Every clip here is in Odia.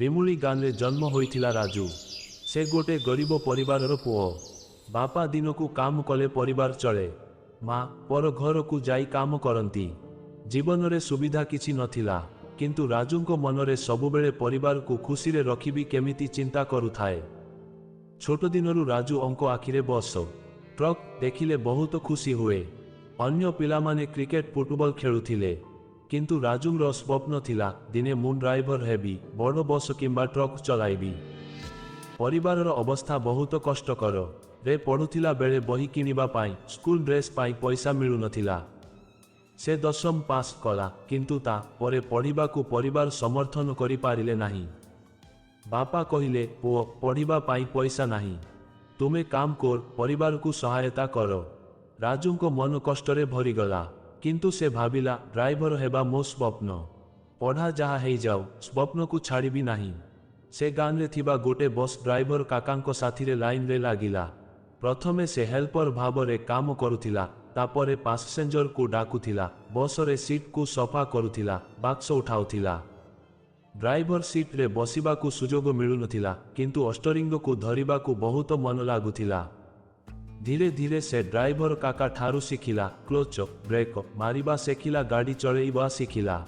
ରିମୁଳି ଗାଁରେ ଜନ୍ମ ହୋଇଥିଲା ରାଜୁ। ସେ ଗୋଟେ ଗରିବ ପରିବାରର ପୁଅ। ବାପା ଦିନକୁ କାମ କଲେ ପରିବାର ଚଳେ। ମା ପର ଘରକୁ ଯାଇ କାମ କରନ୍ତି। ଜୀବନରେ ସୁବିଧା କିଛି ନଥିଲା, କିନ୍ତୁ ରାଜୁଙ୍କ ମନରେ ସବୁବେଳେ ପରିବାରକୁ ଖୁସିରେ ରଖିବି କେମିତି ଚିନ୍ତା କରୁଥାଏ। ଛୋଟ ଦିନରୁ ରାଜୁ ଅଙ୍କ ଆଖିରେ ବସ, ଟ୍ରକ୍ ଦେଖିଲେ ବହୁତ ଖୁସି ହୁଏ। ଅନ୍ୟ ପିଲାମାନେ କ୍ରିକେଟ, ଫୁଟବଲ ଖେଳୁଥିଲେ, କିନ୍ତୁ ରାଜୁଙ୍କର ସ୍ୱପ୍ନ ଥିଲା, ଦିନେ ମୁଁ ଡ୍ରାଇଭର ହେବି, ବଡ଼ ବସ କିମ୍ବା ଟ୍ରକ୍ ଚଲାଇବି। ପରିବାରର ଅବସ୍ଥା ବହୁତ କଷ୍ଟକର। ରେ ପଢ଼ୁଥିଲା ବେଳେ ବହି କିଣିବା ପାଇଁ, ସ୍କୁଲ ଡ୍ରେସ୍ ପାଇଁ ପଇସା ମିଳୁନଥିଲା। ସେ ଦଶମ ପାସ୍ କଲା, କିନ୍ତୁ ତା ପରେ ପଢ଼ିବାକୁ ପରିବାର ସମର୍ଥନ କରିପାରିଲେ ନାହିଁ। ବାପା କହିଲେ, "ପୁଅ, ପଢ଼ିବା ପାଇଁ ପଇସା ନାହିଁ। ତୁମେ କାମ କର, ପରିବାରକୁ ସହାୟତା କର।" ରାଜୁଙ୍କ ମନ କଷ୍ଟରେ ଭରିଗଲା, କିନ୍ତୁ ସେ ଭାବିଲା, ଡ୍ରାଇଭର ହେବା ମୋ ସ୍ୱପ୍ନ। ପଢ଼ା ଯାହା ହେଇଯାଉ, ସ୍ୱପ୍ନକୁ ଛାଡ଼ିବି ନାହିଁ। ସେ ଗାଁରେ ଥିବା ଗୋଟେ ବସ୍ ଡ୍ରାଇଭର କାକାଙ୍କ ସାଥିରେ ଲାଇନରେ ଲାଗିଲା। ପ୍ରଥମେ ସେ ହେଲ୍ପର ଭାବରେ କାମ କରୁଥିଲା, ତାପରେ ପାସେଞ୍ଜରକୁ ଡାକୁଥିଲା, ବସରେ ସିଟ୍କୁ ସଫା କରୁଥିଲା, ବାକ୍ସ ଉଠାଉଥିଲା। ଡ୍ରାଇଭର ସିଟ୍ରେ ବସିବାକୁ ସୁଯୋଗ ମିଳୁନଥିଲା, କିନ୍ତୁ ଷ୍ଟେରିଙ୍ଗକୁ ଧରିବାକୁ ବହୁତ ମନ ଲାଗୁଥିଲା। ଧୀରେ ଧୀରେ ସେ ଡ୍ରାଇଭର କାକା ଠାରୁ ଶିଖିଲା, କ୍ଲୋଚ, ବ୍ରେକ୍ ମାରିବା ଶିଖିଲା, ଗାଡ଼ି ଚଳେଇବା ଶିଖିଲା।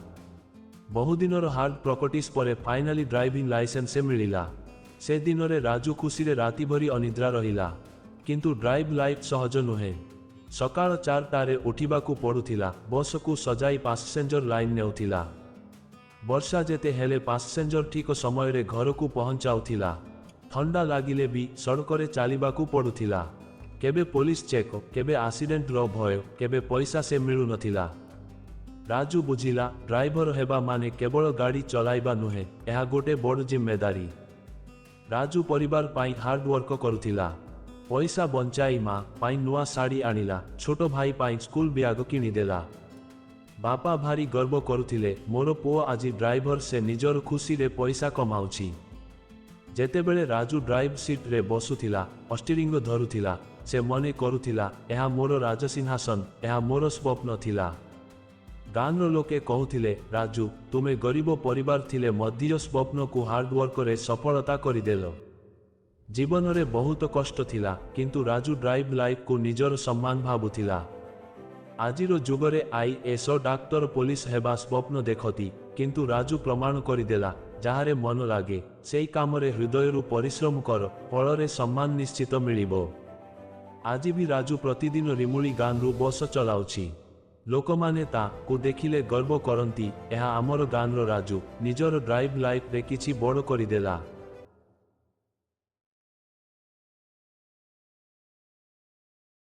ବହୁଦିନର ହାର୍ଡ ପ୍ରାକ୍ଟିସ୍ ପରେ ଫାଇନାଲି ଡ୍ରାଇଭିଂ ଲାଇସେନ୍ସ ମିଳିଲା। ସେ ଦିନରେ ରାଜୁ ଖୁସିରେ ରାତିଭରି ଅନିଦ୍ରା ରହିଲା। କିନ୍ତୁ ଡ୍ରାଇଭ ଲାଇଫ୍ ସହଜ ନୁହେଁ। ସକାଳ 4ଟାରେ ଉଠିବାକୁ ପଡୁଥିଲା, ବସକୁ ସଜାଇ ପାସେଞ୍ଜର ଲାଇନ୍ ନେଉଥିଲା। ବର୍ଷା ଯେତେ ହେଲେ ପାସେଞ୍ଜର ଠିକ ସମୟରେ ଘରକୁ ପହଞ୍ଚାଉଥିଲା। ଥଣ୍ଡା ଲାଗିଲେ ବି ସଡ଼କରେ ଚାଲିବାକୁ ପଡୁଥିଲା। କେବେ ପୋଲିସ ଚେକ୍, କେବେ ଆକ୍ସିଡେଣ୍ଟର ଭୟ, କେବେ ପଇସା ସେ ମିଳୁନଥିଲା। ରାଜୁ ବୁଝିଲା, ଡ୍ରାଇଭର ହେବା ମାନେ କେବଳ ଗାଡ଼ି ଚଲାଇବା ନୁହେଁ, ଏହା ଗୋଟେ ବଡ଼ ଜିମ୍ମେଦାରୀ। ରାଜୁ ପରିବାର ପାଇଁ ହାର୍ଡ ୱାର୍କ କରୁଥିଲା। ପଇସା ବଞ୍ଚାଇ ମା ପାଇଁ ନୂଆ ଶାଢ଼ୀ ଆଣିଲା, ଛୋଟ ଭାଇ ପାଇଁ ସ୍କୁଲ ବ୍ୟାଗ କିଣିଦେଲା। ବାପା ଭାରି ଗର୍ବ କରୁଥିଲେ, ମୋର ପୁଅ ଆଜି ଡ୍ରାଇଭର, ସେ ନିଜର ଖୁସିରେ ପଇସା କମାଉଛି। ଯେତେବେଳେ ରାଜୁ ଡ୍ରାଇଭ ସିଟ୍ରେ ବସୁଥିଲା, ଷ୍ଟିରିଙ୍ଗ ଧରୁଥିଲା, ସେ ମନେ କରୁଥିଲା, ଏହା ମୋର ରାଜସିଂହାସନ, ଏହା ମୋର ସ୍ୱପ୍ନ ଥିଲା। ଗାଁର ଲୋକେ କହୁଥିଲେ, "ରାଜୁ, ତୁମେ ଗରିବ ପରିବାର ଥିଲେ ମଧ୍ୟ ସ୍ୱପ୍ନକୁ ହାର୍ଡୱାର୍କରେ ସଫଳତା କରିଦେଲ।" ଜୀବନରେ ବହୁତ କଷ୍ଟ ଥିଲା, କିନ୍ତୁ ରାଜୁ ଡ୍ରାଇଭ ଲାଇଫକୁ ନିଜର ସମ୍ମାନ ଭାବୁଥିଲା। ଆଜିର ଯୁଗରେ ଆଇଏଏସ୍, ଡାକ୍ତର, ପୋଲିସ ହେବା ସ୍ୱପ୍ନ ଦେଖନ୍ତି, କିନ୍ତୁ ରାଜୁ ପ୍ରମାଣ କରିଦେଲା, ଯାହାରେ ମନ ଲାଗେ, ସେଇ କାମରେ ହୃଦୟରୁ ପରିଶ୍ରମ କର, ଫଳରେ ସମ୍ମାନ ନିଶ୍ଚିତ ମିଳିବ। ଆଜି ବି ରାଜୁ ପ୍ରତିଦିନ ରିମୁଳି ଗାଁରୁ ବସ ଚଲାଉଛି। ଲୋକମାନେ ତାକୁ ଦେଖିଲେ ଗର୍ବ କରନ୍ତି, ଏହା ଆମର ଗାଁର ରାଜୁ, ନିଜର ଡ୍ରାଇଭ ଲାଇଫରେ କିଛି ବଡ଼ କରିଦେଲା।